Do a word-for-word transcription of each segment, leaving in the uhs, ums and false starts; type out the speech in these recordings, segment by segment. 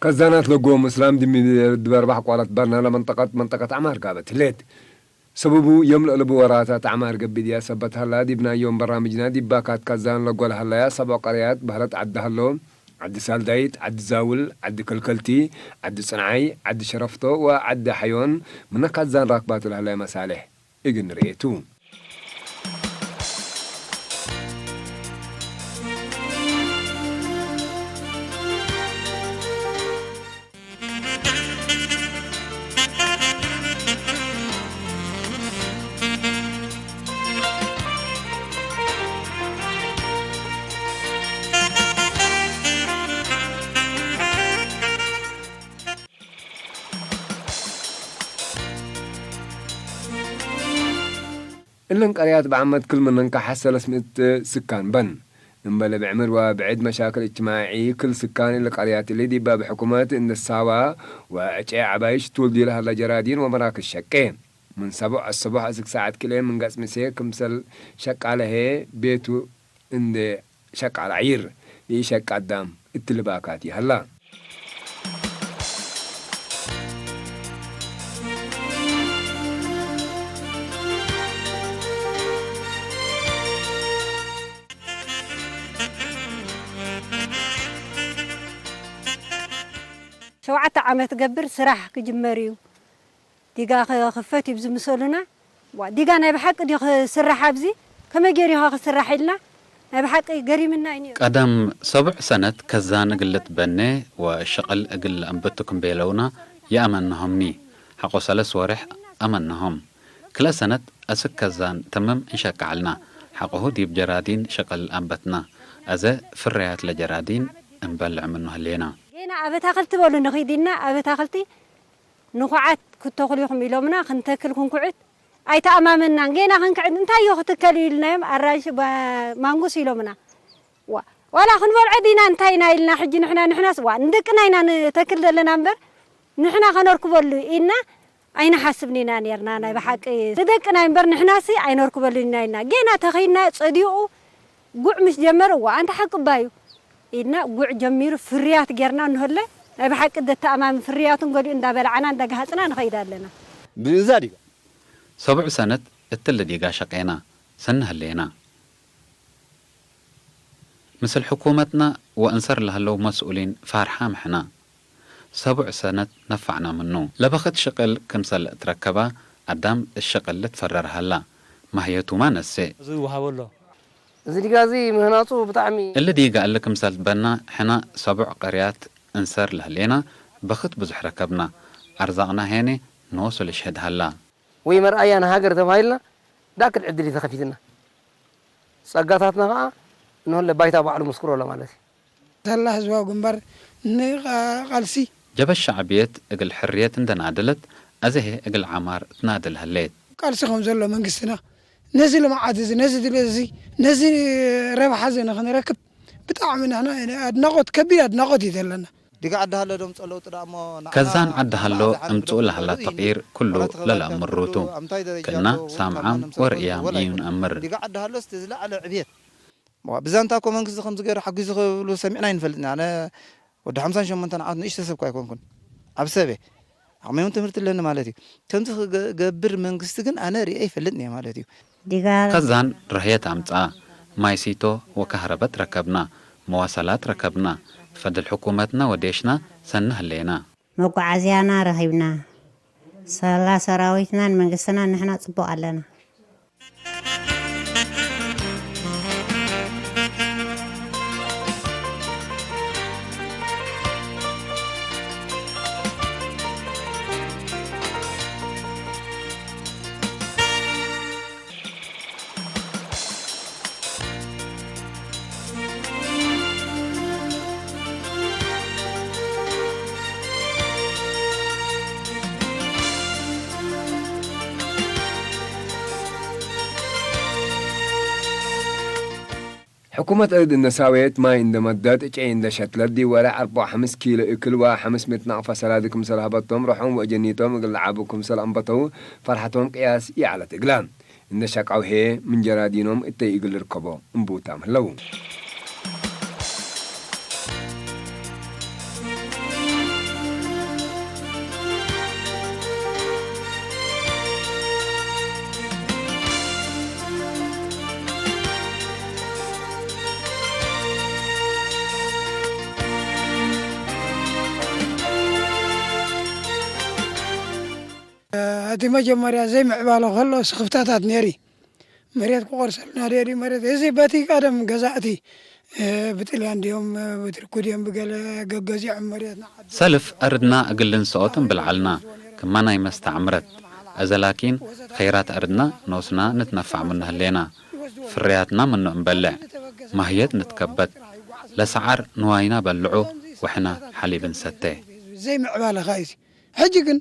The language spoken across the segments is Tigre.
ከዛናት ለጎ ምስላም ዲብ ምድር ዲብ አርባዕ ቋራት በርና ለመንጠቀት መንጠቀት ዐማር ጋበት ህሌት። ሰበቡ ዮም ለአለቡ ወራታት ዐማር ገብእ ዲያ ሰበት ሀላ፣ ዲብ ናይ ዮም በራምጅና ዲብ ባካት ከዛን ለጎ ለሀለያ ሰብዕ ቀርያት በህለት ዐዲ ሀሎ፣ ዐዲ ሳልዳይት፣ ዐዲ ዛውል፣ ዐዲ ከልከልቲ፣ ዐዲ ጽንዓይ፣ ዐዲ ሸረፍቶ ወዐዲ ሐዮን ምነ ከዛን ራክባቱ ለሀለያ መሳሌሕ። እግል ንርኤቱ። እለን ቀርያት በዐመት ክል ምንን ከሐ ሰለስ ምእት ስካን በን። እምበለ ብዕምር ወብዕድ መሻክል እጅትማዒ፣ ክል ስካን እሊ ቀርያት እሊ ዲብ ባብ ሕኩመት እንዴ ሳዋ ወዕጨ ዐባይሽ ቱል ዲብ ለሀለ ጀራዲን ወመራክዝ ሸቄ። ምን ሰቦሕ አሰቦሕ እስክ ሳዐት ክልኤ ምን ገጽ ምሴ ክምሰል ሸቃለ ህዬ ቤቱ እንዴ ሸቃል ዐይር፣ ለኢሸቅ አዳም እትሊ ባካት ይሀላ። ሸውዓተ ዓመት ገብር ስራሕ ክጅመር እዩ። ዲጋ ከ-፣ ክፈት እብ ዝምሰሉና፣ ዋ፣ ዲጋ ናይ ብሓቂ ዲ ክስራሕ ኣብዚ? ከመ ገይሩ ኢኻ ክስራሕ ኢልና፣ ናይ ብሓቂ ገሪምና እዩ ነይሩ። ቀደም ሰቡዕ ሰነት ከዛን እግል ልትበኔ ወሸቅል እግል ለአንብቱ ክም ቤለውና ይአመንሆምኒ። ሐቆ ሰለስ ወሬሕ አመንሆም። ክልኤ ሰነት አስክ ከዛን ተምም እንሸቅዐልና። ሐቆሁ ዲብ ጀራዲን ሸቅል አንበትና። አዜ ፍረያት ለጀራዲን እንበልዕ ምኑ ህሌና። ጌና አበ ታክልቲ በሉ ንኺድ ኢልና፣ አበ ታክልቲ ንኩዓት ክትተክሉ ኢኹም ኢሎምና፣ ክንተክል ክንኩዕት ኣይተአማመናን። ጌና ክንክዕት እንታዮ ክትከል ኢልናዮም፣ አራሽ ባ-፣ ማንጉስ ኢሎምና። ዋ-፣ ዋላ ክንበልዖ ዲና እንታይና ኢልና፣ ሕጂ ንሕና፣ ንሕናስ ዋ፣ ንደቅና ኢና ንተክል ዘለና እምበር፣ ንሕና ከነርክበሉ ኢልና ኣይንሓስብን ኢና ኔርና። ናይ ብሓቂ ንደቅና እምበር ንሕናሲ ኣይነርክበሉን ኢና ኢልና። ጌና ተኸይና ጸዲቁ ጉዕ ምስ ጀመረ፣ እዋ፣ አንተ ሐቅ እባዩ ኢልና፣ ጉዕ ጀሚሩ ፍርያት ጌርና እንሀለ፣ ናይ ብሓቂ ደተአማም ፍርያቱን ገዲኡ እንዳበላዕና እንዳገሃጽና ንኸይድ ኣለና። ብእዛ ዲጋ ሰብዑ ሰነት እትሊ ዲጋ ሸቄና ሰኒ ህሌና። ምስል ሕኩመትና ወእንሰር ለህለው መስኡሊን ፋርሓም ሕና። ሰቡዕ ሰነት ነፈዕና ምኑ። ለበክት ሽቅል ክምሰል እትረከባ አዳም እት ሽቅል ልትፈረር ሀላ። ማህየቱማ ነሴ። እዚ ውሃበሎ። እዚ ዲጋ እዚ ምህናጹ ብጣዕሚ። እሊ ዲጋ እሊ ክምሰል ትበና ሕና ሰቡዕ ቀርያት እንሰር ለህሌና በክት ብዙሕ ረከብና። አርዛቅና ሄኔ ኖሱ ልሽህድ ሀላ። ወይ መርአያ ንሃገር ተባሂልና ዳክል ዕድል ኢተከፊትና። ጸጋታትና ከኣ እንሆለ ባይታ ባዕሉ ምስክሮ ለማለት እዩ። ተላ ህዝባዊ ግንባር ንቃ-፣ ቃልሲ። ጀበ ሸዕብየት እግል ሕርየት እንደ ናደለት፣ አዜ ህዬ እግል ዐማር ትናድል ህሌት። ቃልሲ ከም ዘሎ መንግስትና ነዚ ልምዓት እዚ፣ ነዚ ድሌት እዚ፣ ነዚ ረብሓ እዚ ንክንረክብ ብጣዕሚ ንሕና ኣድናቆት፣ ከቢድ ኣድናቆት እዩ ዘለና። ዲጋ ዐዲ ሀሎ ደምጽኦ ለውጥ ደኣሞ ንዓ ከዛን ዐዲ ሀሎ ለዓለ ዓለም እምጽኡ ደምጽኦ ለሀላ ለውጥ እዩ። ተቅይር ኩሉ ወረት ለለአምሩ ቱ። ኣምታይ ደረጃ ክእና ኣለዉ፣ ሳምዓም ወታና ወርእያም ወላ እዩ ኣይኮን። ነአምር። ዲጋ ዐዲ ሀሎስ እቲ ዝለዓለ ዕብየት። ዋ፣ ብዛንታ እኮ መንግስቲ ከምዚ ገይሩ ሓጊዙ ክብሉ ሰሚዕና ኣይንፈልጥን። ኣነ ወዲ ሓምሳን ሸሞንተን ዓመት ንእሽቶ ሰብ እኳ ኣይኮንኩን። ዓቢ ሰብ እየ። ዓቕመይ እውን ትምህርቲ ኣለኒ ማለት እዩ። ከምዚ ክገብር መንግስቲ ግን ኣነ ርእየ ኣይፈልጥን እየ ማለት እዩ። ዲጋ ከዛን ረህየት አምጽአ፣ ማይ ሲቶ ወካህረበት ረከብና፣ መዋሰላት ረከብና፣ ፈድል ሕኩመትና ወዴሽና ሰኒ ህሌና። መጓዓዝያና ረኺብና፣ ሰላ ሰራዊትናን መንግስትናን ንሕና ጽቡቅ ኣለና። ሕኩመት እርድ እንደ ሳዌት፣ ማይ እንደ መደት፣ እጨይ እንደ ሸትለት፣ ዲብ ወሬሕ አርበዕ ወሐምስ ኪሎ እክል ወሐምስ ምእት ናቅፈ ሰላዲ ክምሰል ሀበቶም፣ ሮሖም ወእጀኒቶም እግል ለዓቡ ክምሰል አንበተው፣ ፈርሐቶም ቅያስ ይዐለት እግላ። እንደ ሸቃው ህዬ፣ ምን ጀራዲኖም እተይ እግል ልርከቦ እንቡታም ህለው። እቲ መጀመርያ ዘይምዕባሎ ከሎ ስክፍታታት ነይሪ። መሬት ክቆርሰልና ዴዲ መሬት እዚ በቲ ቀደም ገዛእቲ፣ እ፣ ብጥልያን ዲዮም፣ እ፣ ብትርኩ ዲዮም ብገለ ገገዚዖም መሬትና። ሰልፍ አርድና እግል ልንሰኦት እምብል ዐልና፣ ክማ ናይ መስተዕምረት። አዘ ላኪን፣ ኸይራት አርድና ኖስና ንትነፋዕ ምኑ ህሌና። ፍርያትና ምኑ እንበልዕ። ማህየት ንትከበት። ለሰዓር ንዋይና በልዑ ወሕና ሐሊብ እንሰቴ። ዘይምዕባለ ኻይሲ። ሕጂ ግን፣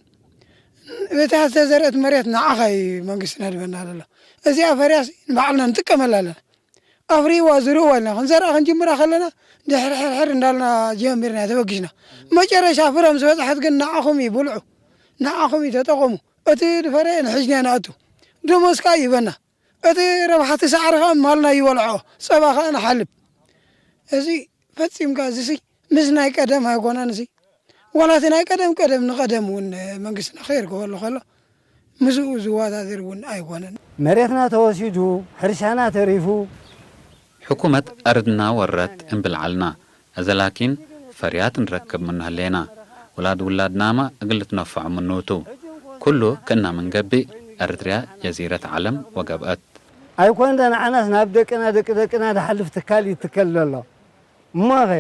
እታ ዝተዘርአት መሬት ንዓኻ እዩ መንግስትና ድበና ለሎ። እዚኣ ፈርያስ ንባዕልና ንጥቀመላ ኣለና። አፍርይዋ ዝርእዋ ኢልና ክንዘርኣ ክንጅምራ ከለና፣ ድሕር ሕር ሕር እንዳልና ጀሚርና ተበግሽና። መጨረሻ ፍረ ምስ በጽሐት ግን ንዓኹም እዩ ብልዑ፣ ንዓኹም እዩ ተጠቐሙ። እቲ ድፈረየ ንሕጅና ነኣቱ። ደሞዝ ከኣ ይበና። እቲ ረብሓቲ ሰዓር ከኣ ማልና ይበልዖ፣ ጸባ ከኣ ንሓልብ። እዚ ፈጺምካ እዚሲ ምስ ናይ ቀደም ኣይኮነንሲ። ዋላ እቲ ናይ ቀደም ቀደም ንቀደም እውን መንግስትና ከየርክበሉ ከሎ ምስኡ ዝወዳደር እውን ኣይኮነን። መሬትና ተወሲዱ፣ ሕርሻና ተሪፉ። ሕኩመት አርድና ወረት እምብል ዐልና። እዘ ላኪን ፈርያት እንረክብ ምኑ ህሌና። ውላድ ውላድናመ እግል ልትነፈዑ ምኑ ቱ። ኩሉ ክእና ምን ገብእ፣ ኤረትርያ ጀዚረት ዐለም ወገብአት። ኣይኮን እንደ ንዓናስ ናብ ደቅና፣ ደቂ ደቅና ደሓልፍ ትካል ይትከል ዘሎ። እሞኸ፣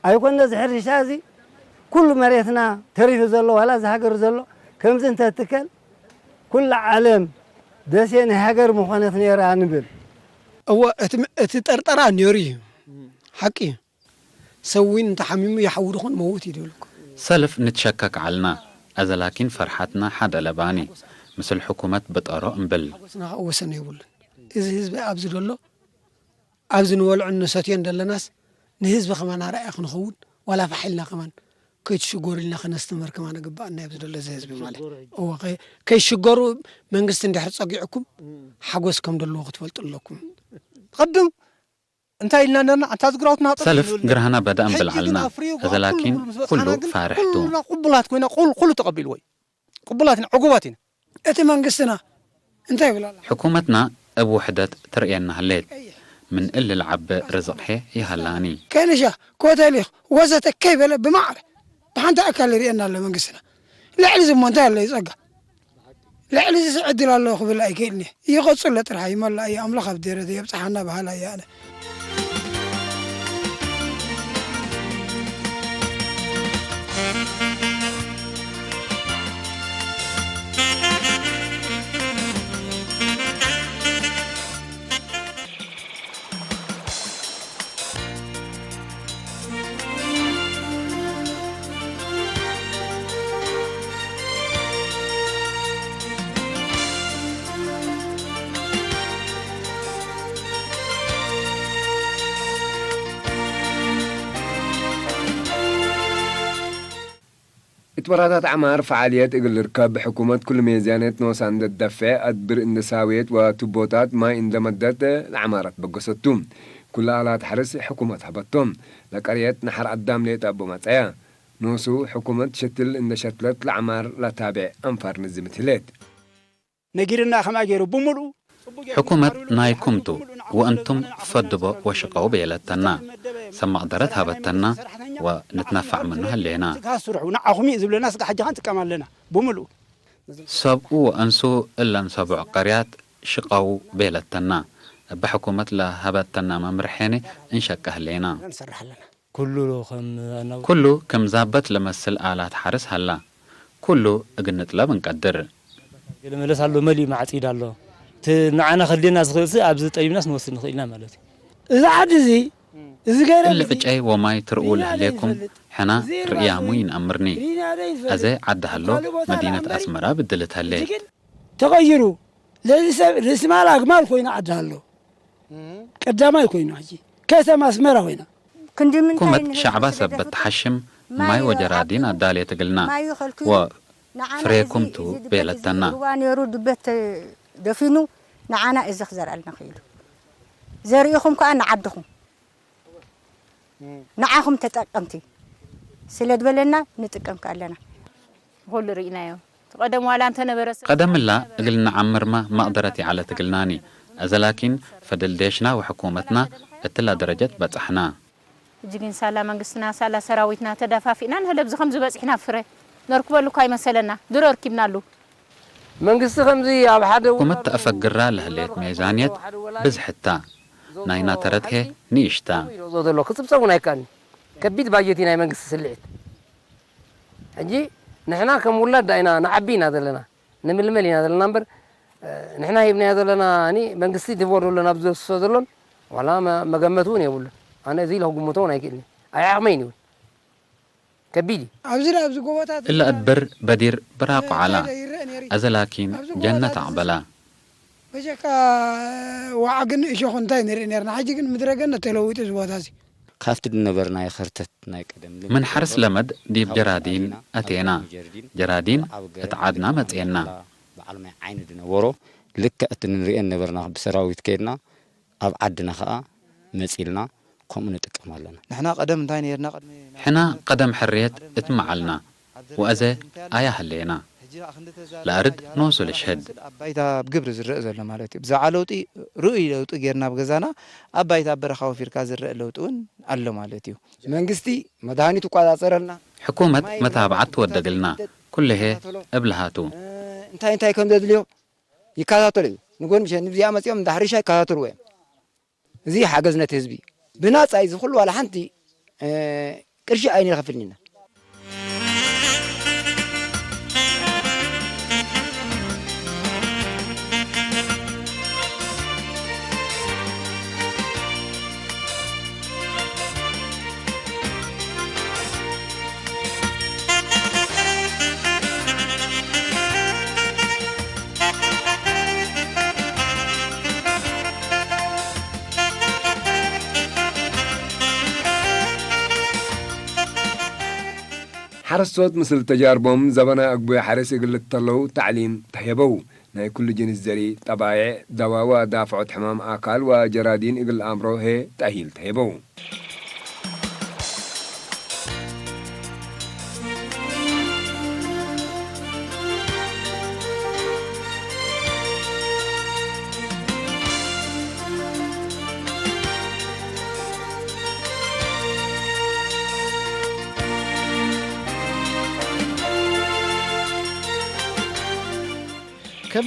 ኣይኮን እንደ እዚ ሕርሻ እዚ ኩሉ መሬትና ተሪፉ ዘሎ፣ ዋላ እዚ ሃገር ዘሎ፣ ከምዚ እንተ ትከል፣ ኩሉ ዓለም ደሴ ናይ ሃገር ምኾነት ነይራ ንብል። እወ፣ እቲ፣ እቲ ጠርጠራ ነይሩ እዩ። ሓቂ እዩ። ሰብ ዊን እንተ ሓሚሙ ይሓውር ኾን መውት እዩ ድብልኩ። ሰልፍ ንትሸከክ ዐልና፣ አዘ ላኪን ፈርሓትና ሐድ አለባኒ፣ ምስል ሕኩመት ብጠሮ እምብል። ሓጎስና ከኣ ወሰን የብሉን። እዚ ህዝቢ ኣብዚ ደሎ፣ ኣብዚ ንበልዖን ንሰትዮን ደለናስ፣ ንህዝቢ ከማን አርኣያ ክንኸውን፣ ዋላ ፋሕ ኢልና ከማን ከይትሽገሩ ኢልና ከነስትምር ከማን እግበኣና እዩ፣ ኣብዚ ደሎ እዚ ህዝቢ ማለት። እወ፣ ከ-፣ ከይሽገሩ መንግስቲ እንድሕር ጸጊዑኩም፣ ሓጎስ ከም ደለዎ ክትፈልጡ ኣለኩም። ቅድም እንታይ ኢልና ነርና? ኣንታ ዝግራውትና ጠጥ ሰልፍ ይብል ነር። ግርሃና በዳ እምብል ሕጂ ግን ዐልና። ኣፍርዩ እዘ ላኪን ኩሉ ምስ በጽሓና ኩሉ ግን ፋርሕ ቱ። ኩሉና ቅቡላት ኮይና፣ ኩሉ፣ ኩሉ ተቀቢልዎ እዩ። ቅቡላት ኢና፣ ዕጉባት ኢና። እቲ መንግስትና እንታይ ይብል ኣሎ? ሕኩመትና እብ ውሕደት ትርእየና ህሌት። ምን እሊ ለዐበ ርዝቅ ሄ ይሀላኒ። ከንሻ፣ ኮተሊክ ወዘተ ከይበለ ብማዕረ ብሓንቲ ኣካል ይርእየና ኣሎ መንግስትና። ልዕሊ ዝሞ እንታይ ኣሎ ይጸጋ? ልዕሊ እዚ ዕድል ኣለዎ ክብል ኣይክእልን እየ። ይቐጽሎ ጥራሕ ይመልኣ እዩ። ኣምላኽ ኣብ ደረጃ የብጽሓና በሃላይ እየ ኣነ። እት ወራታት ዐማር ፈዓልየት እግል ልርከብ፣ ሕኩመት ክሉ ሜዝያነት ኖሳ እንዴ ትደፌዕ፣ አድብር እንዴ ሳዌት ወቱቦታት ማይ እንዴ መደት ለዐማራት በገሰቱ። ኩሉ አላት ሐርስ ሕኩመት ሀበቶም። ለቀርየት ነሐር አዳም ሌጠ እቡ መጸያ። ኖሱ ሕኩመት ሸትል እንዴ ሸትለት ለዐማር ለታቤዕ አንፋር ንዝምት ህሌት። ነጊርና ከማ ገይሩ ብምሉኡ ሕኩመት ናይኩም ቱ ወእንቱም ፈድቦ ወሽቀው ቤለተና፣ ሰብ መቅደረት ሀበተና ወንትነፋዕ ምኑ ህሌና። ስጋ ስርሑ ንዓኹም እዩ ዝብለና፣ ስጋ ሕጂ ከንጥቀም ኣለና ብምሉኡ። ሰብኡ ወእንሱ እለን ሰቡዕ ቀርያት ሽቀው ቤለተና፣ እበ ሕኩመት ለሀበተና መምርሔኒ እንሸቀ ህሌና። ንሰርሕ ኣለና። ኩሉ ከም ኣናው ኩሉ ክም ዛበት ለመስል ኣላት ሐርስ ሀላ። ኩሉ እግል ንጥለብ እንቀድር። ገለ መለስ ኣሎ፣ መሊእ ማዕጺድ ኣሎ። ት-፣ ንዓና ከልዴና ዝኽእልሲ ኣብዚ ጠቢብናስ ንወስድ ንኽእል ኢና ማለት እዩ። እዚ ዓዲ እዚ፣ እዚ ገረብ እሊ እዚ ዕጨይ ወማይ ትርእዉ ዲና ለህሌኩም ዘይፈልጥ፣ ሕና ዜር ርእያሙ ባልኮኒ ይንአምርኒ። ዲና ዘይፈልጥ፣ ኣዜ ዓዲ ሃሎ ካልእ ቦታ መዲነት ንኣምበር ኣስመራ ብድልት ህሌት። እጅግን ተቐይሩ። ለዚ ሰብ ርእሲ ማል ኣግማል ኮይና ዓዲ ሃሎ። ቀዳማይ ኮይኑ፣ ሕጂ ከተማ ኣስመራ ኮይና። ክንዲ ምንታይ ኩመት ንህዝቢ ሸዕባ ስለ ሰበት ደፍርስ ተሓሽም ማይ ማይ ወጀራዲን ኣዳልየት እግልና ማይ ይኸልክዩ። ወፍሬኩም ቱ ቤለተና። ሩባ ነይሩ ድበት ደፊኑ ንዓና እዚ ክዘርኣልና ክኢሉ። ዘርኢኹም ከኣ ንዓድኹም። ንዓኹም ተጠቀምቲ ስለ ድበለና ንጥቀም ከኣለና። ኩሉ ርኢናዮ። ቀደም ዋላ እንተ ነበረ ሰብ ቀደምላ እግል ነዓምርመ መቅደረት ይዐለት እግልናኒ። እዘ ላኪን ፈድል ዴሽና ወሕኩመትና እትላ ደረጀት በጽሐና። እጅግን ሳላ መንግስትና ሳላ ሰራዊትና ተዳፋፊእና ንህለ ብዚ ከምዚ በጺሕና ፍረ ነርክበሉ እኳ ይመሰለና። ድሮ ርኪብናሉ። መንግስቲ ከምዚ ኣብ ሓደ ሕኩመት ተአፈግራ ለህሌት ሜዛንየት ብዝሕት ታ፣ ናይና ተረት ህዬ ንኢሽ ታ። ዘሎ ክጽብጸቡ ናይ ካኒ ከቢድ ባጀት ናይ መንግስቲ ስልዕት። ሕጂ ንሕና ከም ውላድ ዳይና ንዓቢ ኢና ዘለና፣ ንምልመል ኢና ዘለና እምበር፣ ንሕና ሂብናዮ ዘለና እኒ መንግስቲ ድቦ ደሎ ናብ ዘፍስሶ ዘሎን ዋላ መ-፣ መገመት እውን የብሉን። ኣነ እዚ ኢለ ክግምቶ እውን ኣይክእልን። ኣይዓቕመይን እውን። ከቢድ እዩ። ኣብዚ ኣብዚ ጎቦታት እለ እት ብር በዲር ብራቁ ዐላ። ይረአ ነይሩ። አዘ ላኪን ኣብዚ ጀነት ጎቦታት ኣቅበላ። በጀካ ዋዕ ግን እሾኽ እንታይ ንርኢ ነርና። ሕጂ ግን ምድረ ገነት ተለዊጡ እዚ ቦታ እዚ። ካብቲ ድነበርናዮ ከርተት ናይ ቀደም ልምድ ምን ሐርስ ለመድ ዲብ ካብ ጀራዲን ወጻኢና፣ ኣቴና። ካብ ጀርዲን ጀራዲን ኣብ ዓቢ ገረብ እት ዓድና መጽኤና። በዓል ማይ ዓይኒ ድነበሮ ልክዕ እቲ ንርእየን ነበርና ብሰራዊት ከይድና ኣብ ዓድና ከኣ መጺልና ከምኡ ንጥቀም ኣለና። ንሕና ቀደም እንታይ ነርና? ቅድሚ ናይ ሕና ቀደም ሕርየት እት መዓልና ወአዘ ኣያ ህሌና። ለአርድ ኖሱ ልሽህድ። ኣብ ባይታ ብግብሪ ዝረአ ዘሎ ማለት እዩ። ብዛዕባ ለውጢ ርኡይ ለውጢ ጌርና ኣብ ገዛና፣ ኣብ ባይታ ኣብ በረኻ ወፊርካ ዝረአ ለውጢ እውን ኣሎ ማለት እዩ። መንግስቲ መድሃኒት ይቆጻጸረልና። ሕኩመት መታብዓት ትወደግልና። ኩልሄ እብ ለሃቱ። እንታይ እንታይ ከም ዘድልዮ ይከታተሉ እዩ። ንጎን ምሸት ንብዚኣ መጺኦም እንዳ ሕርሻ ይከታተልዎ እዮም። እዚ ሓገዝ ነቲ ህዝቢ ብናጻ እዩ። እዚ ኩሉ ዋላ ሓንቲ፣ እ፣ ቅርሺ ኣይንከፍልን ኢና። ሐረስቶት ምስል ተጃርቦም ዘበናይ አግቡይ ሐርስ እግል ልተለው ተዕሊም ተሄበው። ናይ ኩሉ ጅንስ ዘሪ፣ ጠባይዕ፣ ደዋ ወዳፍዖት ሕማም አካል ወጀራዲን እግል ለአምሮ ህዬ ተእሂል ተሄበው። ከም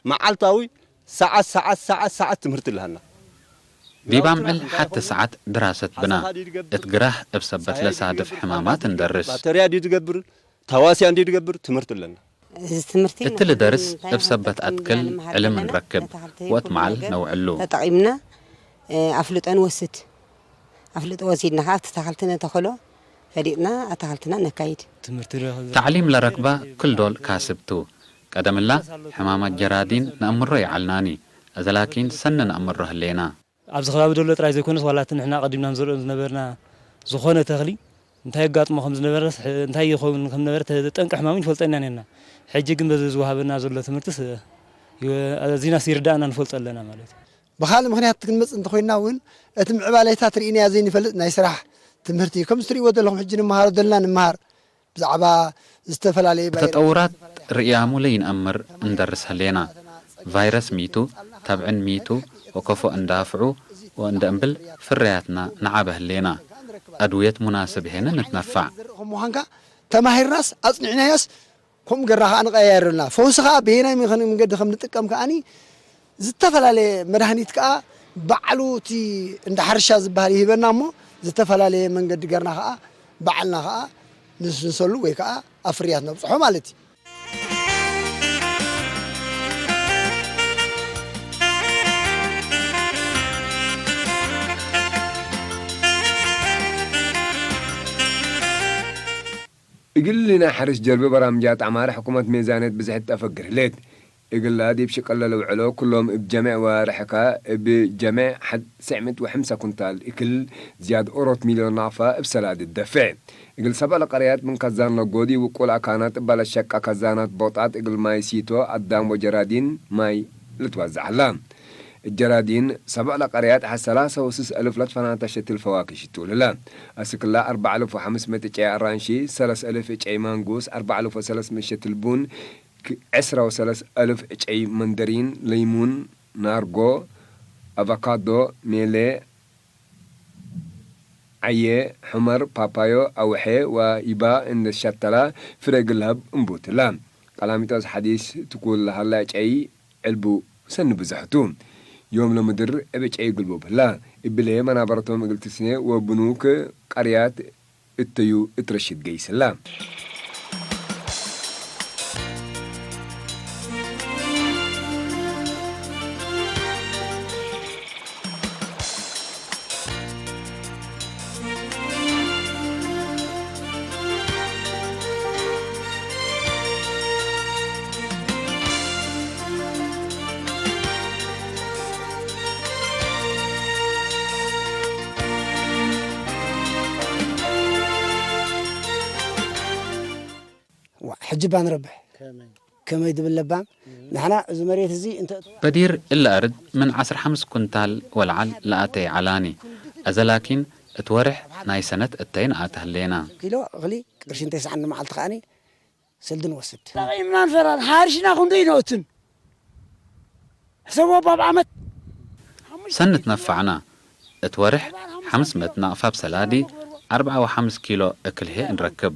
መዓልታዊ ሰዓት፣ ሰዓት፣ ሰዓት፣ ሰዓት ትምህርት ለሀና። ዲብ አምዕል ሐቲ ሰዓት ድራሰት ብና። እት ግራህ እብ ሰበት ለሳድፍ ሕማማት እንደርስ። ባክተርያ ዲድ ገብር፣ ተዋስያን ዲድ ገብር ትምህርት ለና። እዚ ትምህርቲ እትሊ ደርስ እንታይ እብ ሰበት መጠን ኣትክል ለመሃር ዕልም ዘለና እንረክብ ነታክልቲ ወእት ኩሉ መዓል ነገር ነውዕሉ። ተጠቂምና፣ እ፣ ኣፍልጦ ንወስድ። ኣፍልጦ ወሲድና ከኣ ኣብቲ ተክልቲ ነተክሎ ፈሊጥና ኣታክልትና ነካይድ። ትምህርቲ ረኽብ ተዕሊም ለረክበ ክል ዶል ካስብ ቱ። ቀደምላ ሕማማት ጀራዲን ነአምሮ ይዐልናኒ፣ እዘ ላኪን ሰኒ ነአምሮ ህሌና። ኣብዚ ከባቢ ደሎ ጥራይ ዘይኮነስ፣ ዋላ እቲ ንሕና ቀዲምና ንዘርኦ ዝነበርና ዝኾነ ተኽሊ እንታይ የጋጥሞ ከም ዝነበረስ፣ እንታይ ይኸውን ከም ነበረ፣ ተ-፣ ጠንቂ ሕማሙ ንፈልጦ ኢና ነርና። ሕጂ ግን በዚ ዝወሃበና ዘሎ ትምህርትስ፣ እ፣ ኣዚናስ ይርዳእና ንፈልጦ ኣለና ማለት እዩ። ብኻልእ ምኽንያት ክንመጽእ እንተኾይንና እውን፣ እቲ ምዕባሌታት ርኢናዮ ዘይንፈልጥ ናይ ስራሕ ትምህርቲ እዩ። ከምዚ ትርእይዎ ዘለኹም ሕጂ ንምሃሮ ዘለና ንምሃር። ብዛዕባ ዝተፈላለየ ቫይረስ ተጠውራት ርእያሙ ለይንአምር እንደርስ ህሌና። ቫይረስ ሚቱ፣ ተብዕን ሚቱ ወከፎ እንዳፍዑ ወእንደ እምብል ፍርያትና ነዓበ ህሌና። አድውየት ሙናስብ ሄነ ንትነፋዕ። ከም ምዃንካ ተማሂርናስ ኣጽኒዕናዮስ ከምኡ ገርና ከኣ ንቀያየረልና። ፈውሲ ከኣ በየናይ ምኸን-፣ መንገዲ ከም ንጥቀም ከኣኒ ዝተፈላለየ መድሃኒት ከኣ ባዕሉ እቲ እንዳ ሕርሻ ዝበሃል ይህበና እሞ፣ ዝተፈላለየ መንገዲ ገርና ከኣ ባዕልና ከኣ ንስንሰሉ ወይ ከኣ ኣብ ፍርያት ነብጽሖ ማለት እዩ። እግል ናይ ሐርስ ጀርቢ በራምጃት ዐማር ሕኩመት ሜዛንየት ብዝሕት ተአፈግር ህሌት። እግላ ዲብ ሽቅለ ለውዕሎ ክሎም እብ ጀሜዕ ወርሕከ እብ ጀሜዕ ሐድ ስዕምት ወሐምሰ ኩንታል እክል ዝያድ ኦሮት ሚልዮን ናቅፈ እብ ሰላዲ ትደፌዕ። እግል ሰብዕ ለቀርያት ምን ከዛን ለጎዲ ውቁል አካናት እበ ለሸቀ ከዛናት ቦጣት እግል ማይ ሲቶ አዳም ወጀራዲን ማይ ልትወዘዕ ዐላ። እት ጀራዲን ሰብዕ ለቀርያት ሐሰላ ሰውስስ እልፍ ለትፈናተ ሸትል ፈዋክሽ ቱ ልለ። አስክላ አርበዕ አልፍ ወሐምስ ምእት እጨይ አራንሺ፣ ሰለስ አልፍ እጨይ ማንጉስ፣ አርበዕ አልፍ ወሰለስ ምእት ሸትል ቡን፣ ክ-፣ ዕስራ ወሰለስ አልፍ እጨይ መንደሪን፣ ለይሙን፣ ናርጎ፣ አቫካዶ፣ ሜሌ፣ ዐዬ፣ ሕመር፣ ፓፓዮ፣ አውሐ ወይባ እንዴ ሸተላ ፍሬ እግል ለሀብ እንቡት ህላ። ቀላሚጦስ ሐዲስ ትኩል ለሀላ ጨይ ዕልቡ ሰኒ ብዞሕ ቱ። ዮም ለምድር እብ ጨይ ግልቡብ ህላ። እብለ መናበረቶም እግል ትስኔ ወብኑክ ቀርያት እተዩ እት ረሽድ ገይስ ህላ። ዋ፣ ሕጂ ባንረብሕ ከመይ? ከመይ ድብል ለባም? ንሕና እዚ መሬት እዚ እንተ በዲር እለ አርድ ምን ዐስር ሐምስ ኩንታል ወለዐል ለአተየ ዐላኒ። አዘ ላኪን እት ወርሕ ናይ ሰነት እተይን አተ ህሌና። ኪሎ እክሊ ቅርሺ እንተ ይሰዐኒ መዓልቲ ከኣኒ ሰልዲ ንወስድ። ጠቂምና ንፈራን፣ ሓርሽና ክንዱ ኢነኦትን። ሕሰቦ ባብ ዓመት። ሰኒ ትነፈዕና። እት ወርሕ ሐምስ ምእት ናቅፋ ብሰላዲ አርበዓ ወሐምስ ኪሎ እክል ህዬ እንረክብ።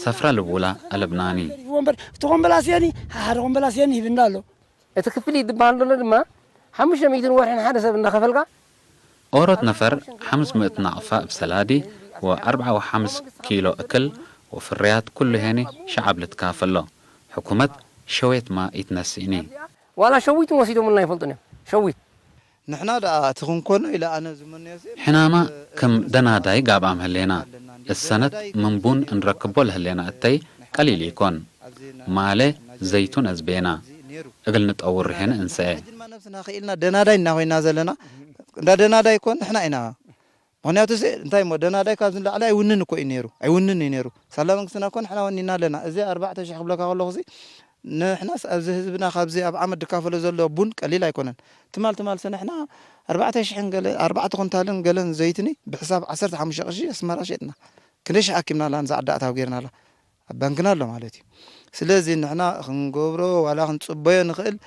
ሰፍራ ልቡላ አለብናኒ። ወንበር፣ እቲ ኮምበላስየኒ፣ ሓደ ኮምበላስየኒ ሂብና ኣሎ። እቲ ክፍሊት ዝበሃል ዘሎ ድማ፣ ሓሙሽተ ሚእትን ወርሕን ሓደ ሰብ እናኸፈልካ፣ ኦሮት ነፈር ሐምስ ምእት ናቅፋ እብ ሰላዲ ወአርበዓ ወሐምስ ኪሎ እክል ወፍርያት ኩሉ ሄኒ ሸዐብ ልትካፈሎ። ሕኩመት ሸዌትማ ኢትነስእኒ። ዋላ ሸዊትን ወሲዶምልና ይፈልጡን እዮም። ሸዊት። ንሕና ደኣ እቲ ክንኮኖ ኢለ ኣነ ዝመነዮሲ ሕናመ ክም ደናዳይ ጋብኣም ህሌና። እሰነት ምን ቡን እንረክቦ ለህሌና እተይ ቀሊል ኢኮን። ማሌ ዘይቱን አዝቤና እግል ንጠውር ሄነ እንሰኤ። ሕጅንማ ነፍስና ክኢልና ደናዳይ እና ኮይና ዘለና። እንዳ ደናዳይ እኮ ንሕና ኢና። ምክንያቱ ሲ እንታይ እሞ ደናዳይ ካብዚ ንላዕሊ ኣይውንን እኮ እዩ ነይሩ። ኣይውንን እዩ ነይሩ። ሳላ መንግስትና እኮ ንሕና ወኒና ኣለና። እዚ ኣርባዕተ ሽሕ ክብለካ ከለኹ ሲ ንሕናስ ኣብዚ ህዝብና ካብዚ ኣብ ዓመት ድካፈሎ ዘሎ ቡን ቀሊል ኣይኮነን። ትማል ትማል ሰነ ሕና ኣርባዕተ ሽሕን ገለ፣ ኣርባዕተ ኩንታልን ገለን ዘይትኒ ብሕሳብ ዓሰርተ ሓሙሽተ ቅርሺ ኣስመራ ሸጥና። ክንደይ ሽሕ ኣኪብናላ፣ ንዛ ዓዲ ኣታዊ ጌርናላ። ኣብ ባንክና ኣሎ ማለት እዩ። ስለዚ ንሕና ክንገብሮ ዋላ ክንጽበዮ ንኽእል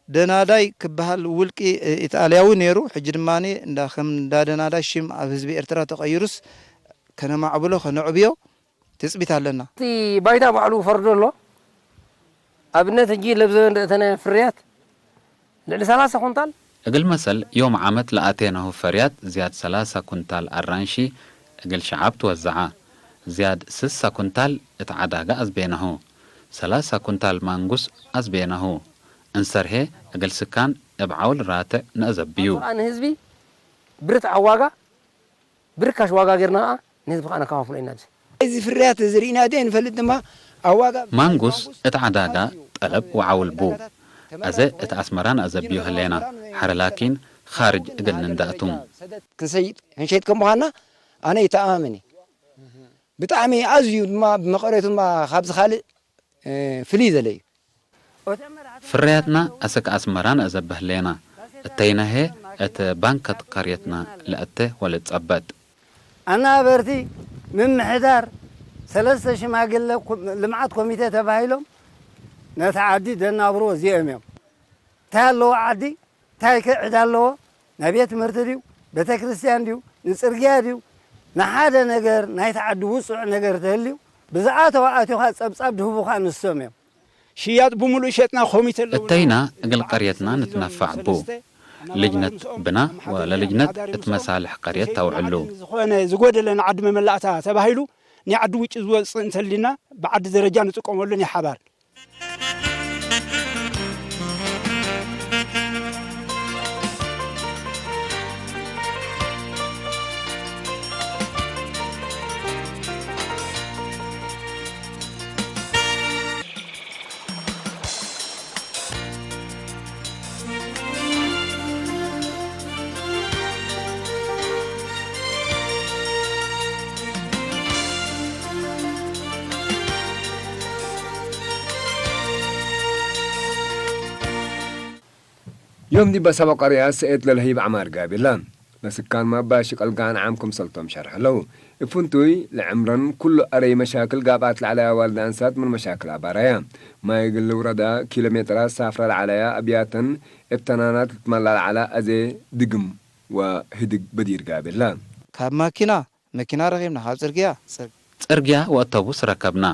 ደናዳይ ክበሃል ውልቂ ኢጣልያዊ ነይሩ። ሕጂ ድማኒ እንዳ ከም እንዳ ደናዳይ ሽም ኣብ ህዝቢ ኤርትራ ተቐይሩስ ከነማዕብሎ ከነዕብዮ ትጽቢት ኣለና። እቲ ባይታ ባዕሉ ፈርዶ ኣሎ። ኣብነት፣ ሕጂ ለብዘበ እንደ እተነ ፍርያት ልዕሊ ሰላሳ ኩንታል። እግል መሰል፣ ዮም ዓመት ለኣቴነሁ ፈርያት ዝያድ ሰላሳ ኩንታል አራንሺ እግል ሸዓብ ትወዘዐ። ዝያድ ስሳ ኩንታል እት ዐዳገ አዝቤነሁ። ሰላሳ ኩንታል ማንጉስ አዝቤነሁ። እንሰርሄ እግል ስካን እብ ዐውል ራትዕ ነአዘብዩ። አነ ህዝቢ ብርት ዐዋጋ ብርካሽ ዋጋ ጌርና ከኣ ንህዝቢ ከኣ ነከፋፍሎ ኢና። ብዘ እዚ ፍርያት እዚ ርኢና እዴ እንፈልጥ ድማ፣ ኣብ ዋጋ ማንጉስ እት ዐዳጋ ጠለብ ወዓውል ቡ። አዜ እት አስመራ ነአዘብዩ ህሌና። ሐረ ላኪን፣ ኻርጅ እግል ንንዳእቱ። ክንሰይጥ፣ ክንሸይጥ ከም ምዃንና ኣነ ይተኣማመን እየ። ብጣዕሚ ኣዝዩ ድማ ብመቐረቱ ድማ ካብዚ ካልእ እ፣ ፍልይ ዘለ እዩ። ፍርያትና አስክ አስመራ ነአዘበ ህሌና። እተይነ ህዬ እት ባንከት ቀርየትና ለአቴ ወልትጸበጥ። አናበርቲ ምምሕዳር ሰለስተ ሽማግለ ኮ-፣ ልምዓት ኮሚቴ ተባሂሎም ነቲ ዓዲ ደናብርዎ እዚኦም እዮም። እንታይ ኣለዎ ዓዲ? ታይከ ዕዳ ኣለዎ? ናይ ቤት ትምህርቲ ድዩ? ቤተክርስትያን ድዩ? ንጽርግያ ድዩ? ንሓደ ነገር ናይቲ ዓዲ ውጹዕ ነገር ተህልዩ፣ ብዝኣተወ ኣትዩኻ ጸብጻብ ድህቡኻ ንሶም እዮም። ሽያጥ ብምሉእ ሸጥና ኮሚቴ ኣለውና። እተይና እግል ቀርየትና ንትነፋዕ ቡ። ልጅነት ብና ወለልጅነት እት መሳልሕ ቀርየት ተውዕሉ። ዝኾነ ዝጎደለ ንዓዲ መመላእታ ተባሂሉ ናይ ዓዲ ውጭ ዝወጽእ እንተሊና ብዓዲ ደረጃ ንጥቀመሉ ናይ ሓባር። ዮም ዲበ ሰበብ ቀርያት ሰእየት ለለህይብ ዐማር ጋብለ፣ ለስካን ማባሺ ቀልጋን ዓም ክምሰልቶም ሸርሕ ለው። እብ ፍንቱይ ለዕምረን ኩሉ አረይ መሻክል ጋብአት ለዐለያ ዋልድ አንሳት ምን መሻክል አባራያ። ማይ እግል ልውረዳ ኪሎ ሜትራት ሳፍረ ለዐለያ አብያተን እብ ተናናት ልትመላ ለዐላ አዜ ድግም ወህድግ በዲር ጋብለ። ካብ ማኪና፣ መኪና ረኺብና፣ ካብ ጽርግያ፣ ጽር- ጽርግያ ወአተቡስ ረከብና፣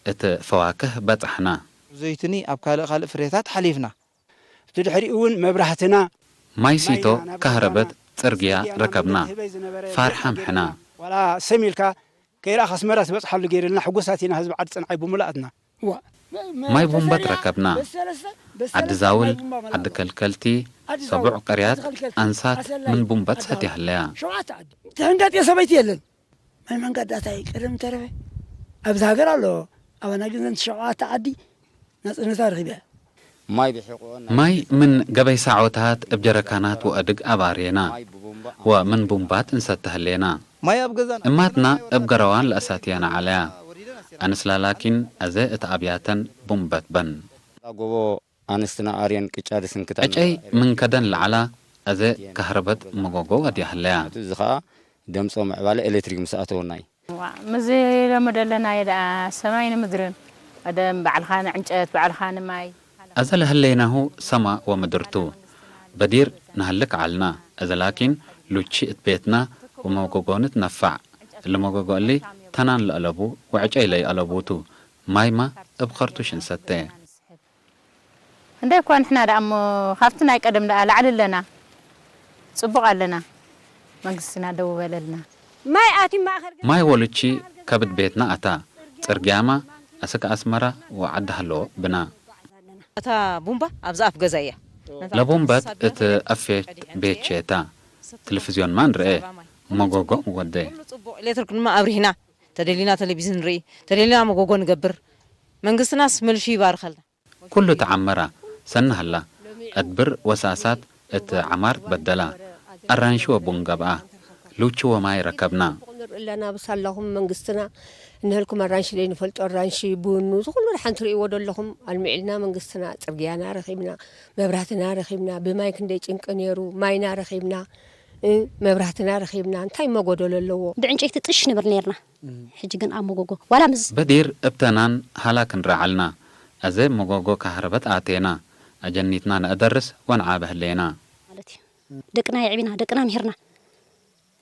እት ፈዋክህ በጽሐና። ዘይቱኒ ኣብ ካልእ ካልእ ፍሬታት ሓሊፍና። እቱ ድሕሪኡ እውን መብራህትና፣ ማይ ሲቶ፣ ማይና ናብ ካህረበት፣ ገዛና፣ ጽርግያ ጽርግያ ናብ ረከብና። ህበይ ዝነበረ ፋርሓም ገርና። ሕና። ዋላ ሰም ኢልካ ከይረኣኻ ኣስመራ ትበጽሓሉ ገይርልና፣ ሕጉሳት ኢና፣ ህዝቢ ዓዲ ጽንዓይ ብምሉኣትና። ዋ። ማይ ቡምበት ረከብና። በሰለስተ፣ በሰለስተ ዓዲ ዛውል፣ ማይ ቡምባ መላእኮ። ዓዲ ከልከልቲ፣ ዓዲ ሰቡዕ ዛውል፣ ቀርያት ዓዲ ከልከልቲ፣ ኣንሳት ኣሰላይ፣ ምን ቡምበት ዓዲ ሰትየ ዛውል። ህለያ። ሸውዓተ ዓዲ። ትሕንገጥ የሰበይቲ የለን። ማይ መንጋዳታይ ቀደም ተረፈ ኣብዚ ሃገር ኣሎ። ኣባና ግን ዘንት ሸውዓተ ዓዲ ናጽነታ ረኺበ። ማይ ብሕቆ ማይ ምን ገበይ ሳዖታት እብ ጀረካናት ወአድግ አባሬና ወምን ቡምባት እንሰቲ ህሌና። ማይ ኣብ ገዛና እማትና እብ ገረዋን ለአሳትየና ዐለያ። አንስላ ላኪን አዜ እት አብያተን ቡምበት በን። ጎቦ አንስትና አርየን ቅጫ ድስንክታ ዕጨይ ምን ከደን ለዐላ አዜ ከህርበት መጎጎ ወድያ ህለያ። እዚ ከኣ ደምጾ ምዕባለ ኤሌክትሪክ ምስ ኣተወናይ። ዋ፣ ምዚ ለመደለናየ ደኣ ሰማይን ምድርን፣ ቀደም ባዕልኻን ዕንጨት፣ ባዕልኻን ማይ። አዘ ለህሌናሁ ሰማ ወምድር ቱ። በዲር ነህልክ ዐልና፣ እዘ ላኪን ሉቺ እት ቤትና ወመጎጎ ንትነፋዕ። እሊ መጎጎ እሊ ተናን ለአለቡ ወዕጨይ ለይአለቡ ቱ። ማይማ እብ ከርቱሽ እንሰቴ። እንዴ እኳ ንሕና ደኣሞ ካብቲ ናይ ቀደም ደኣ ላዕሊ ኣለና፣ ጽቡቕ ኣለና። መንግስትና ደው በለልና። ማይ ኣቲ ማእከል ገ- ማይ ወሉቺ ከብድ ቤትና ኣታ። ጽርግያማ አስክ አስመራ ወዐዲ ሀሎ ብና። እታ ቡምባ ኣብዚ ኣፍ ገዛ እያ። ለቡምበት እት አፌት ቤቼ ታ። ቴሌቪዝዮንማ እንርኤ፣ መጎጎ ወዴ። ኩሉ ጽቡቕ፣ ኤሌክትሪክ ድማ ኣብሪህና፣ ተደሊና ቴሌቪዝን ንርኢ፣ ተደሊና መጎጎ ንገብር። መንግስትናስ መልሹ ይባርከልና። ኩሉ ተዐመረ፣ ሰኒ ሀላ። አድብር ወሳሳት እት ዐማር ትበደላ። አራንሺ ወቡን ገብአ። ሉቺ ወማይ ረከብና። ጽቡቕ ንርኢ ኣለና፣ ብሳላኹም መንግስትና፣ እንህልኩም አራንሺ ለይንፈልጦ አራንሺ፣ ቡኑ፣ እዚ ኩሉ ደሓን ትርእይዎ ደለኹም። አልሚዕልና መንግስትና፣ ጽርግያና ረኺብና፣ መብራህትና ረኺብና፣ ብማይ ክንደይ ጭንቂ ነይሩ፣ ማይና ረኺብና፣ እ፣ መብራህትና ረኺብና፣ እንታይ መጎደሎ ኣለዎ? ብዕንጨይቲ ጥሽ ንብል ነይርና። ሕጂ ግን ኣብ መጎጎ ዋላ ምስ በዲር እብ ተናን ሀላ ክንረዐልና፣ አዜ መጎጎ ካህረበት ኣቴና፣ አጀኒትና ነአደርስ ወንዓበ ህሌና። ማለት እዩ። ደቅና የዕቢና፣ ደቅና ምሂርና፣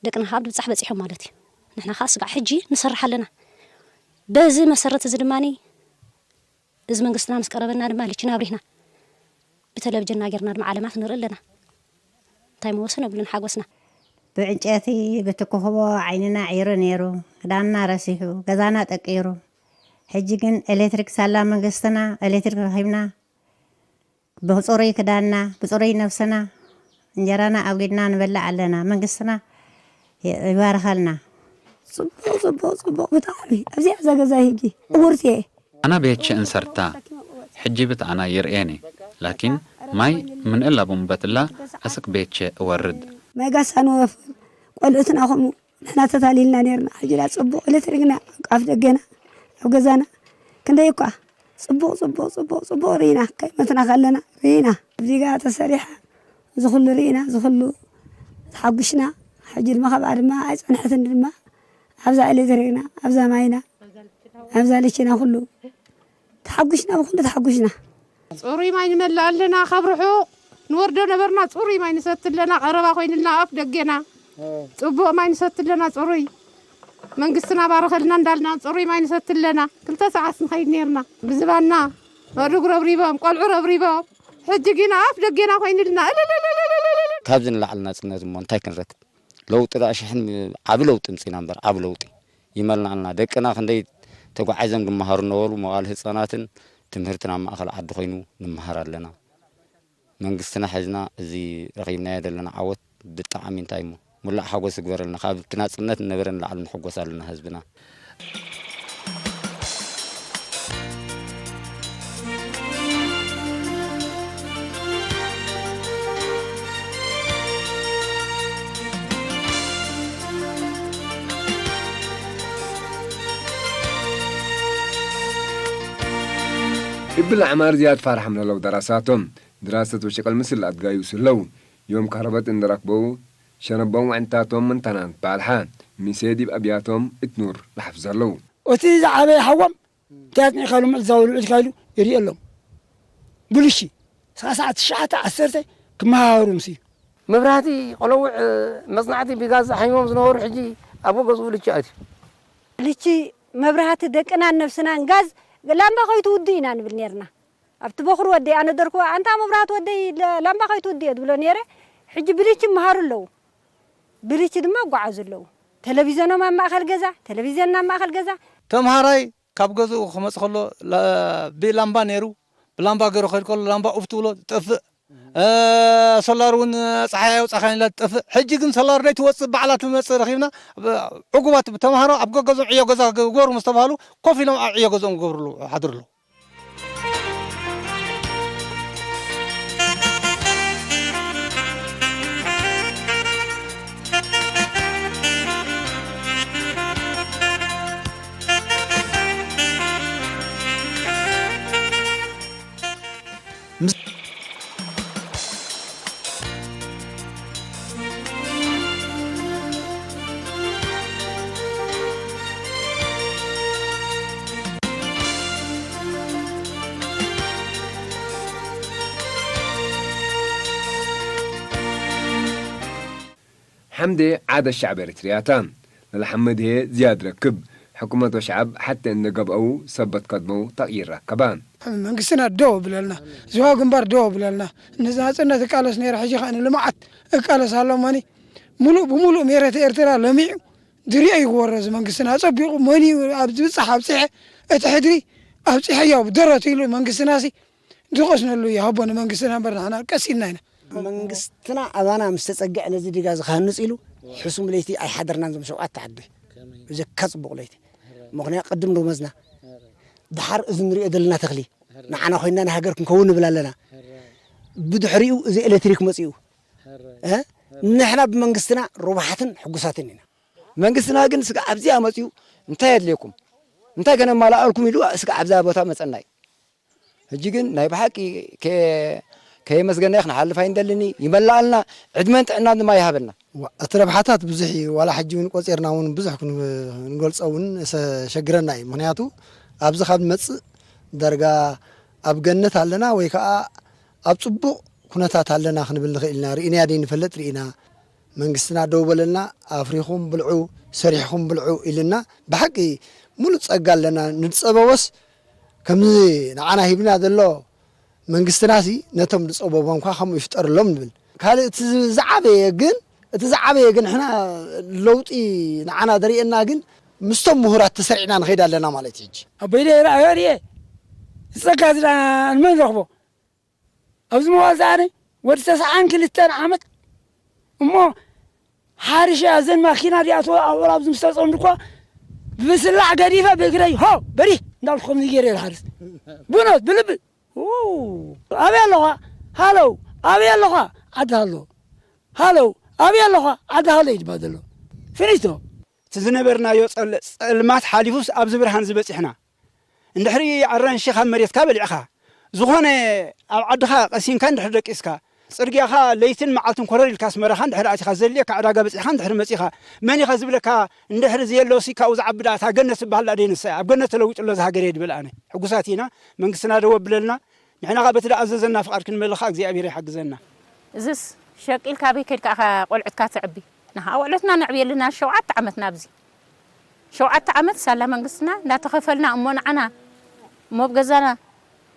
ደቅና ካብ ድብጻሕ በጺሖም ማለት እዩ። ንሕና ከኣ ስጋዕ ሕጂ ንሰርሕ ኣለና። በዚ መሰረት እዚ ድማኒ፣ እዚ መንግስትና ምስ ቀረበና ድማ ልችና ኣብሪህና ብተለብጅና ጌርና ድማ ዓለማት ንርኢ ኣለና። እንታይ መወሰን እብልን ሓጎስና። ብዕንጨቲ ብትኩኽቦ ዓይንና ዒሩ ነይሩ፣ ክዳንና ረሲሑ፣ ገዛና ጠቂሩ። ሕጂ ግን ኤሌክትሪክ ሳላ መንግስትና ኤሌክትሪክ ረኺብና፣ ብጽሩይ ክዳንና፣ ብጽሩይ ነፍስና፣ እንጀራና ኣብጊድና ንበልዕ ኣለና። መንግስትና ይባርኸልና። ጽቡቕ፣ ጽቡቕ፣ ጽቡቕ ብጣዕሚ። ኣብዚኣ እዛ ገዛይ ህጂ ዕውርቲ እየ። አና ቤቼ እንሰርታ፣ ሕጂ ብትአና ይርኤኒ፣ ላኪን ማይ ምን እላ ቡምበትላ አስክ ቤቼ እወርድ። ማይ ጋሳ ንወፍር፣ ቆልዑትና ከምኡ ንሕና ተታሊልና ኔርና። ሕጂ ዳ ጽቡቕ ኤሌክትሪክና፣ ኣፍ ደገና፣ ኣብ ገዛና፣ ክንደይ እኳ ጽቡቕ፣ ጽቡቕ፣ ጽቡቕ፣ ጽቡቕ ርኢና፣ ከይመትና ከለና ርኢና። እዚጋ ተሰሪሓ፣ እዚ ኩሉ ርኢና፣ እዚ ኩሉ ተሓጉሽና። ሕጂ ድማ ካብኣ ድማ ኣይጸንሐትን ድማ፣ ኣብዛ ኤሌክትሪክና፣ ኣብዛ ማይና፣ ኣብዛ ልችና ኩሉ ተሓጉሽና፣ ብኩሉ ተሓጉሽና። ጽሩይ ማይ ንመልእ ኣለና፣ ካብ ርሑቕ ንወርዶ ነበርና፣ ጽሩይ ማይ ንሰቲ ኣለና፣ ቀረባ ኮይንልና ኣፍ ደጌና። ጽቡቕ ማይ ንሰቲ ኣለና፣ ጽሩይ። መንግስትና ባረኸልና እንዳልና፣ ጽሩይ ማይ ንሰቲ ኣለና። ክልተ ሰዓት ንኸይድ ኔርና፣ ብዝባና፣ ኣእዱግ ረብሪቦም፣ ቆልዑ ረብሪቦም። ሕጂ ግን ኣፍ ደጌና ኮይንልና። እልልልልልልልል። ካብዚ ንላዕሊ ናጽነት እሞ እንታይ ክንረክብ? ለውጢ ደኣ ሽሕን ዓቢ ለውጢ እምጺእና እምበር፣ ዓቢ ለውጢ ይመልናልና። ደቅና ክንደይ ተጓዒዞም ልመሃሩ ነበሩ፣ መዋእለ ህጻናትን ትምህርትን ኣብ ማእከል ዓዲ ኮይኑ ንምሃር ኣለና። መንግስትና ሐዝና እዚ ረኺብናዮ ዘለና ዓወት ብጣዕሚ እንታይ እሞ፣ ሙላእ ሓጎስ ይግበረልና። ካብ እቲ ናጽነት ንነበረ ንላዕሊ ንሕጎስ ኣለና ህዝብና። እብል ዐማር ዝያድ ፋርሐም ለለው ደራሳቶም። ድራሰት ወሸቀል ምስል ለአትጋዩሱ ህለው። ዮም ከህረበት እንዴ ረክበው፣ ሸነቦም ወዕንታቶም ምን ተናንት በዐልሐ፣ ሚሴ ዲብ አብያቶም እት ኑር ለሐፍዘ ህለው። ወቲ ዘዐበየ ሐዎም፣ ቲያትኒ ከሉ ምዕል ዛውሉ ዕድ ካይሉ ይርኤሎም። ብልሺ፣ ሰዓት ትሽዓተ ዐሰርተ ክመሃሩ ምስዩ። መብራህቲ፣ ቆለውዕ፣ መጽናዕቲ ቢጋዝ ሐሚሞም ዝነበሩ፣ ሕጂ አብወ ገዝኡ ልቺ አትዩ። ልቺ መብራህቲ ደቅናን ነፍስናን ጋዝ ላምባ ከይትውዱ ኢና ንብል ኔርና። ኣብቲ በኩር ወደይ ኣነ ደርኩ፣ ኣንታ መብራህቲ ወደይ ለ-፣ ላምባ ከይትውዱ እየ ትብሎ ኔረ። ሕጂ ብልቺ ይመሃሩ ኣለዉ። ብልቺ ድማ ይጓዓዙ ኣለዉ። ተለቪዘኖም ኣብ ማእከል ገዛ፣ ተለቪዘንና ኣብ ማእከል ገዛ። ተምሃራይ ካብ ገዝኡ ክመጽእ ከሎ ላ-፣ ብላምባ ነይሩ። ብላምባ ገይሩ ክኸይድ ከሎ ላምባ ኡፍ ትብሎ ትጠፍእ። እ፣ ሶላር እውን ጸሓይ ኣውጻእካን ኢላ ትጠፍእ። ሕጂ ግን ሶላር ደይ ትወጽእ ባዕላ ትመጽእ ረኺብና። ብ-፣ ዕጉባት ተምሃሮ ኣብ ገገዝኦም ዕዮ ገዛ ግበሩ ምስ ተባህሉ ኮፍ ኢሎም ኣብ ዕዮ ገዝኦም ክገብሩ ኣለዉ፣ ሓድሩ ኣለዉ። ሐምዴ ዓደት ሸዕብ ኤረትርያ ተ። ለለሐምድ ህዬ ዝያድ ረክብ። ሕኩመት ወሸዐብ ሐቴ እንዴ ገብአው ሰበት ከድመው ተቅዪር ረከበ። መንግስትና ደው ብለልና፣ ዝዋው ግንባር ደው ብለልና፣ ንናጽነት እቃለስ ነይረ፣ ሕጂ ከእነ ልምዓት እቃለስ ኣሎ መኒ፣ ሙሉእ ብሙሉእ ሜረት ኤርትራ ለሚዑ፣ ድርኤ ይወረዝ መንግስትና ጸቢቁ፣ መኒ ኣብ ዝብጻሕ ኣብጺሐ፣ እቲ ሕድሪ ኣብጺሐዮ ብደረቱ ኢሉ መንግስትናሲ ድቆስነሉ ይሀቦ ንመንግስትና እምበር ንሕና ቀሲልና ኢና። መንግስትና ኣባና ምስ ተጸግዐ ነዚ ዲጋ ዝካንጽ ኢሉ ሕሱም ለይቲ ኣይሓደርናን ዞም ሸውዓተ ዓዲ። ብጀካ ጽቡቅ ለይቲ። ምኽንያት ቅድም ርመዝና። ደሓር እዚ ንሪኦ ዘለና ተኽሊ ንዓና ኮይና ንሃገር ክንከውን ንብል ኣለና። ብድሕሪኡ እዚ ኤሌክትሪክ መጺኡ። እ? ንሕና ብመንግስትና ርቡሓትን ሕጉሳትን ኢና። መንግስትና ግን ስጋዕ ኣብዚ ኣመጽኡ እንታይ የድልየኩም? እንታይ ከነማልኣልኩም ኢሉ ስጋዕ ኣብዛ ቦታ መጸና እዩ። ሕጂ ግን ናይ ብሓቂ ከ-፣ ከየመስገናይ ክንሓልፍ ኣይንደልን። ይመልኣልና፣ ዕድመን ጥዕናን ድማ ይሃበልና። ዋ፣ እቲ ረብሓታት ብዙሕ እዩ። ዋላ ሕጂ እውን ቆጺርና እውን ብዙሕ ክን-፣ ክንገልጾ እውን ሰ-፣ ሸግረና እዩ። ምኽንያቱ ኣብዚ ካብ ንመጽእ ዳርጋ ኣብ ገነት ኣለና ወይ ከኣ ኣብ ጽቡቕ ኩነታት ኣለና ክንብል ንኽእል ኢና። ርኢናዮ ደይንፈልጥ ርኢና። መንግስትና ደው በለልና፣ ኣፍሪኹም ብልዑ፣ ሰሪሕኩም ብልዑ ኢልና። ብሓቂ ሙሉእ ጸጋ ኣለና። ንጸበዎስ ከምዚ ንዓና ሂብና ዘሎ መንግስትናሲ ነቶም ዝጸበቦም ከኣ ከምኡ ይፍጠርሎም ንብል። ካልእ እቲ ዝዓበየ ግን፣ እቲ ዝዓበየ ግን ሕና ለውጢ ንዓና ዘርእየና ግን ምስቶም ምሁራት ተሰሪዕና ንኸይድ ኣለና ማለት እዩ። ሕጂ ኣበይ ደይ ረኣዮ ርኤ ዝጸጋ ዝዳ ንመን ረኽቦ? ኣብዚ መዋል ሰኣነ ወዲ ተስዓን ክልተን ዓመት እሞ፣ ሓርሸ እዘን ማኪና ዲኣቶ ኣውራ ኣብዚ ምስ ተጸምድኮ፣ ብስላዕ ገዲፈ ብእግረይ፣ ሆ፣ በሪህ እንዳልኩ ከምዚ ገይረ ይሓርስ። ብኖት፣ ብልቢ፣ ው፣ ኣበይ ኣለኻ? ሃለው፣ ኣበይ ኣለኻ? ዓዲ ሃሎ። ሃለው፣ ኣበይ ኣለኻ? ዓዲ ሃሎ እዩ ድባ ዘሎ። ፊኒቶ። እቲ ዝነበርናዮ ጸል-፣ ጸልማት ሓሊፉስ ኣብዚ ብርሃን እዚ በጺሕና። እንድሕሪ ኣራንሺ ካብ መሬትካ በሊዕካ፣ ዝኾነ ኣብ ዓድኻ ቀሲንካ እንድሕሪ ደቂስካ፣ ጽርግያኻ ለይትን መዓልትን ኮረር ኢልካ ኣስመራኻ እንድሕሪ ኣቲኻ፣ ዘድልየካ ዕዳጋ በጺሕካ እንድሕሪ መጺኻ፣ መን ኢኻ ዝብለካ እንድሕሪ ዘየሎሲ ካብኡ ዝዓቢ ደኣ እታ ገነት ትበሃል ደኣ ደይንሳ እያ። ኣብ ገነት ተለዊጡ ኣሎ እዚ ሃገረይ ድብል ኣነ። ሕጉሳት ኢና፣ መንግስትና ደው ኣብለልና። ንሕና ኸኣ በቲ ደኣ ኣዘዘና ፍቓድ ክንመልእ ኸኣ እግዚኣብሔር ይሓግዘና። እዝስ ሸቂል ካበይ ከድካ ኢኻ ቆልዑትካ ተዕቢ? ንሓ ቆልዑትና ነዕብየልና ሸውዓተ ዓመትና ኣብዚ። ሸውዓተ ዓመት ሳላ መንግስትና እንዳተኸፈልና እሞ ንዓና እሞ ብገዛና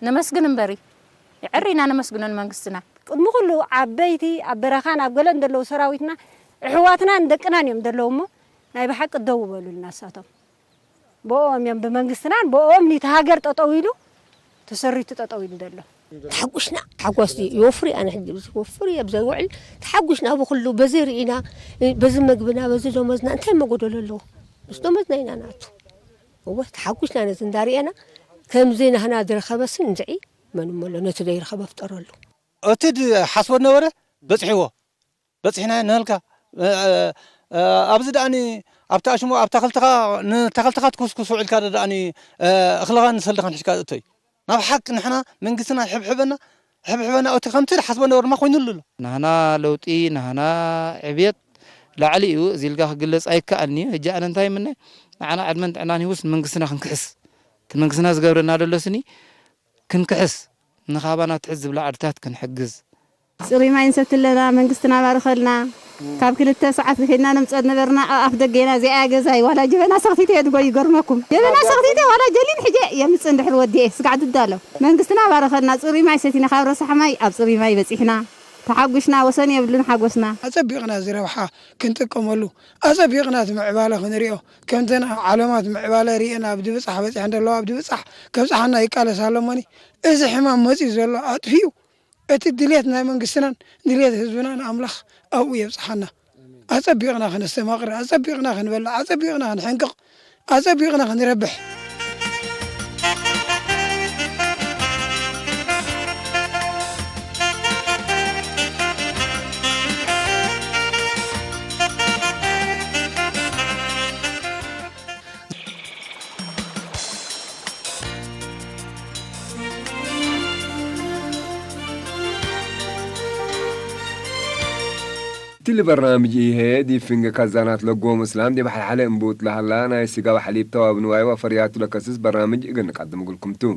ነመስግን እምበሪ፣ የዕሪና ነመስግኖ ንመንግስትና። ቅድሚ ኩሉ ዓበይቲ ኣብ በረኻን ኣብ ገለን ዘለዉ ሰራዊትና እሕዋትናን ደቅናን እዮም ዘለዉ እሞ ናይ ብሓቂ ደው በሉልና እሳቶም። ብኦም እዮም ብመንግስትናን ብኦም ኒቲ ሃገር ጠጠው ኢሉ ተሰሪቱ ጠጠው ኢሉ ዘሎ። ተሓጉስና። ሓጓስ ይወፍር እዩ። ኣነ ሕጂ ብዚ ወፍር እዩ፣ ኣብ ዘይውዕል ተሓጉስና ብኩሉ፣ በዚ ርኢና፣ በዚ መግብና፣ በዚ ደሞዝና እንታይ መጎደሎ ኣለዎ? ምስ ደሞዝና ኢና ንኣቱ። እወ፣ ተሓጉስና ነዚ እንዳርኤና፣ ከምዚ ናህና ዝረኸበሲ እንድዒ መን እሞ ኣሎ ነቲ ዘይረኸበ ፍጠረሉ። እቲ ድሓስቦ ነበረ በጽሕዎ። በጺሕናዮ ንህልካ፣ እ፣ እ፣ ኣብዚ ደኣኒ ኣብቲ ኣሽሞ ኣብ ተኽልትኻ፣ ንተኽልትኻ ትኩስኩስ ውዒልካ ዶ ደኣኒ፣ እ፣ እኽልኻን ሰልድኻን ሒዝካ ትእቶይ? ናብ ሓቂ ንሕና መንግስትና ይሕብሕበና፣ ሕብሕበና ኦቲ ከምቲ ድሓስቦ ነበርማ ኮይኑ እሉ። ናህና ለውጢ፣ ናህና ዕብየት ላዕሊ እዩ። እዚ ኢልካ ክግለጽ ኣይከኣልንዩ። ህጂ ኣነ እንታይ ምነ፣ ንዓና ዕድመን ጥዕናን ሂቡስ መንግስትና ክንክሕስ፣ እቲ መንግስትና ዝገብረና ደሎ ስኒ ክንክሕስ፣ ንኻባና ትሕት ዝብላ ዓድታት ክንሕግዝ። ጽሩይ ማይ ንሰቲ ኣለና፣ መንግስትና ባርኸልና። ካብ ክልተ ሰዓት ኬድና ነምጸእ ነበርና፣ ኣብ ኣፍ ደጌና እዚኣ ገዛይ ዋላ ጀበና ሰኽቲተ የድጎ ይገርመኩም። ጀበና ሰኽቲተ ዋላ ጀሊን ሕጄ የምጽእ እንድሕር ወዲኤ ስጋዕ ድዳሎ። መንግስትና ባረኸልና፣ ጽሩይ ማይ ሰቲና፣ ካብ ረሳሕ ማይ ኣብ ጽሩይ ማይ በጺሕና። ተሓጒስና፣ ወሰን የብሉን ሓጎስና። ኣጸቢቕና እዚ ረብሓ ክንጥቀመሉ፣ ኣጸቢቕና እቲ ምዕባለ ክንሪኦ፣ ከምተን ዓለማት ምዕባለ ርኤን ኣብ ድብጻሕ በጺሐን ዘለዋ፣ ኣብ ድብጻሕ ከብጽሓና ይቃለስ ኣሎ እሞኒ፣ እዚ ሕማም መጺኡ ዘሎ ኣጥፊኡ፣ እቲ ድሌት ናይ መንግስትናን ድሌት ህዝብናን ኣምላኽ ኣብኡ የብጽሓና። ኣጸቢቕና ከነስተማቕር፣ ኣጸቢቕና ክንበልዕ፣ ኣጸቢቕና ክንሕንቅቕ፣ ኣጸቢቕና ክንረብሕ። እትሊ በርናምጅ ኢሄ፣ ዲብ ፍንጌ ካዛናት ለጎም እስላም ዲብ ሐልሐለ እንቡጥ ለሀላ ናይ ስጋ ወሐሊብ ተዋብ ንዋይ ወፈርያቱ ለከስስ በርናምጅ እግል ንቀድም እግልኩም ቱ።